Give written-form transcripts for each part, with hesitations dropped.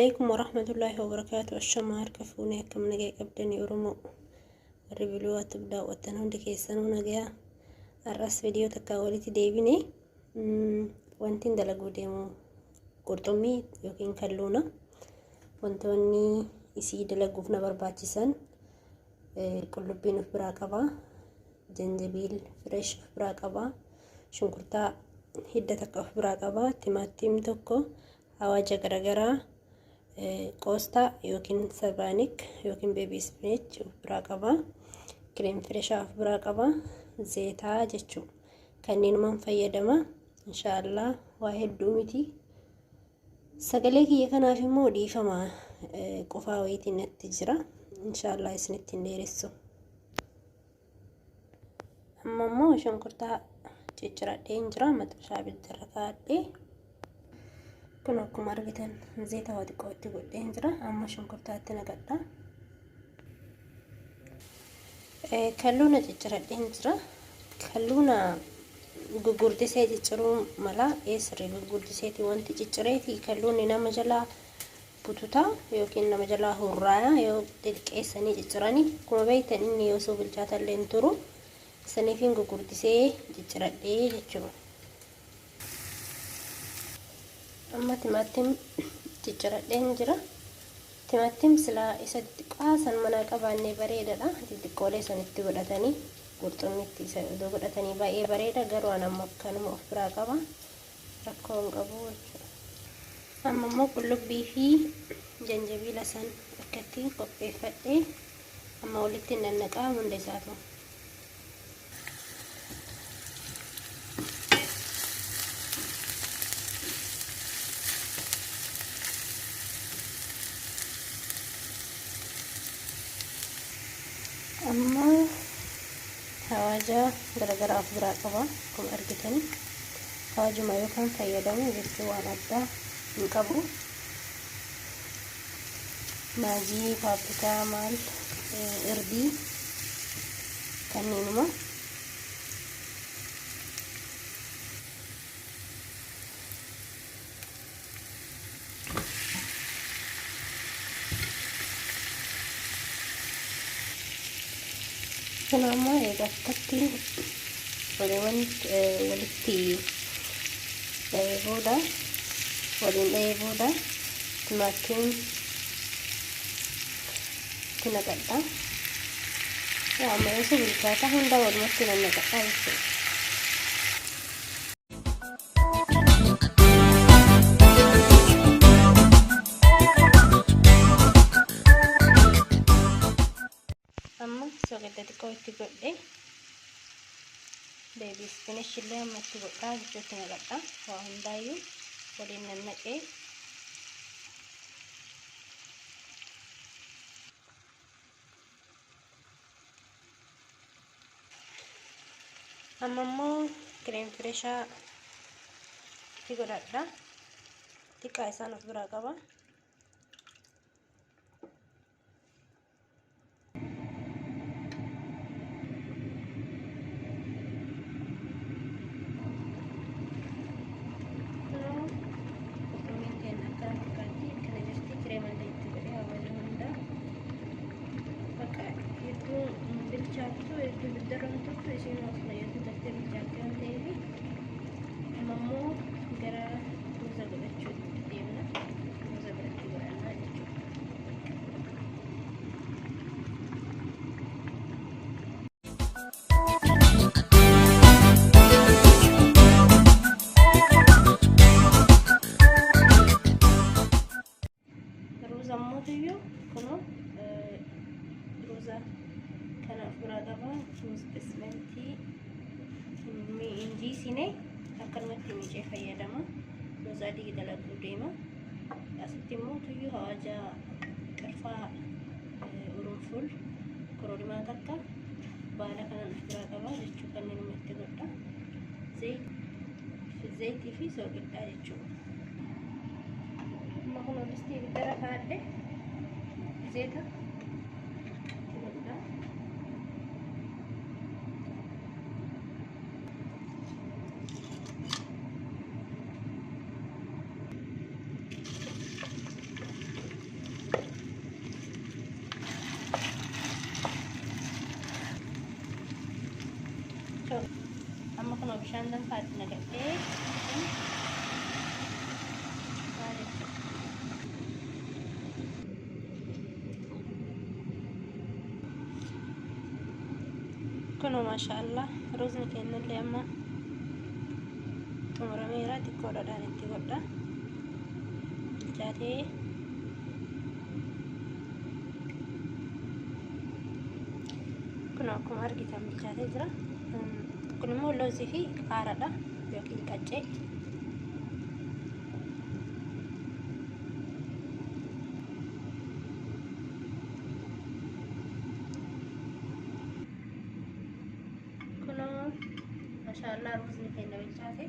Alaikum warahmatullahi wabarakatuh. Ashamaa harka fuunee akkam nagaya qabdanii Oromoo warri biluu daawwattan hundi keessanuu nagayaa. Har'as viidiyoo takka walitti deebine wanti dalaguu deemu qurxummii yookiin kalluuna. Wantoonni isii dalaguuf na barbaachisan qullubbiin of biraa qaba, janjabiil fresh of biraa qaba, shunkurtaa hidda takka of biraa qaba, timaatim tokko, hawaaja garaagaraa, qoostaa yookiin sabaanik yookiin baby spinach of biraa qaba, crème fraîche of biraa qaba, zeetaa jechuu kanneenumaan fayyadama. Inshaallah waa hedduu miti. Sagalee kiyya kanaaf immoo dhiifama, qofaa wayiitiin natti jira. Inshaallah isinitti hin dheeressu. Amma immoo shunkurtaa cicciradhee hin jira, maxxashaa ibiddarra kaa'adhee. Kun akkuma argitan zeeta waa xiqqoo itti godhee jira. Amma shunkurtaatti naqadha. Kalluuna cicciradhee jira. Kalluuna gugurdisee cicciruu mala eessirri gugurdiseeti wanti ciccireeti kalluunni nama jalaa bututaa yookiin nama jalaa hurraaya yoo xixiqqeessanii cicciranii. Akkuma beektan inni yoo suu bilchaatallee hin turu. Saniifiin gugurdisee cicciradhee jechuudha. Amma timaatim cicciradheen jira. Timaatim silaa isa xixiqqaa san manaa qabaannee bareedadha. Xixiqqoolee san itti godhatanii qurxummiitti isa odoo godhatanii baay'ee bareeda. Garuu an amma akkanuma of biraa qaba. Rakkoo hin qabu jechuudha. Amma immoo qullubbii fi janjabiila san akkatti qopheeffadhee amma walitti nannaqaa hunda isaatu. Amma hawaaja garagaraa of biraa qaba akkuma argitan. Hawaajuma yookaan fayyadamu jechuu waan addaa hin qabu. Maagii, paaprikaa, maal, irdii kanneenuma. Kun ammoo egaa akkatti walitti dhahee booda, waliin dhahee booda timaatiin itti naqadha. Amma yoo bilchaata hunda walumatti nan naqadha jechuudha. Amma soqidda xiqqoo itti godhe, baby spinach illee amma itti godhaa jechuutti naqadha. Waa hundaayyuu waliin nannaqee. Amma immoo crème fraîche itti godhadha. Xiqqaa isaan of biraa qaba. Kunoo qurxummiin keenya akkana fakkaatti, akkana jirti. Kireemallee itti godhee hawaaja hundaa. Bakka hedduu bilchaattu, hedduu ibiddarra hin turtu, isiin osuma jirtu daftee bilchaatti waan ta'eef. Amma immoo gara ruuza godhachuutti deemna. Ruuza biratti godhannaa jechuudha. Ruuza ammoo kunoo ruuza kana of biraa qaba. Ruuz basmati hin jiisine, akkanumatti miicee fayyadama. Ruuza adii dalaguu deema. Asitti immoo tuyyuu hawaaja, qirfaa, urunful, kororimaa takka, baala kanan of biraa qaba jechuu kanneenuma itti godha. Zayitii fi soogiddaa jechuudha. Amma kun distii ibiddarra kaa'adhe, zeeta itti godha. Amma kunoo bishaan danfaatti naqadhee jechuudha. Kunoo maashaallah ruuzni keenyallee amma xumurameera. Xiqqoo dhadhaan itti godha bilchaatee. Kunoo akkuma argitan bilchaatee jira. Kun immoo loozii fi qaaraadha yookiin qaccee. Kunoo maashaallah ruuzni keenya bilchaate.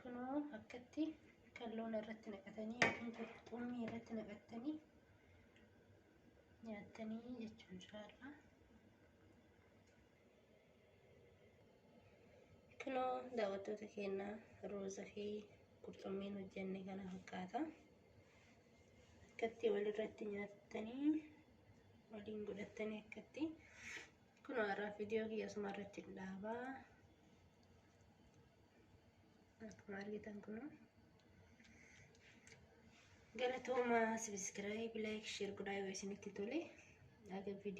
Kunoo akkatti kan loon irratti naqatanii yookiin qurxummii irratti naqatanii nyaattanii jechuun inshaallah. Kunoo daawwattoota keenya, ruuza fi qurxummiin hojjenne kana fakkaata. Akkatti walirratti nyaattanii waliin godhattanii akkatti. Kunoo har'aaf viidiyoo kiyya asuma irratti dhaabaa. Akkuma argitan kunoo. Galatooma, subscribe, like, share godhaa yoo isinitti tole. Aga viidiyoo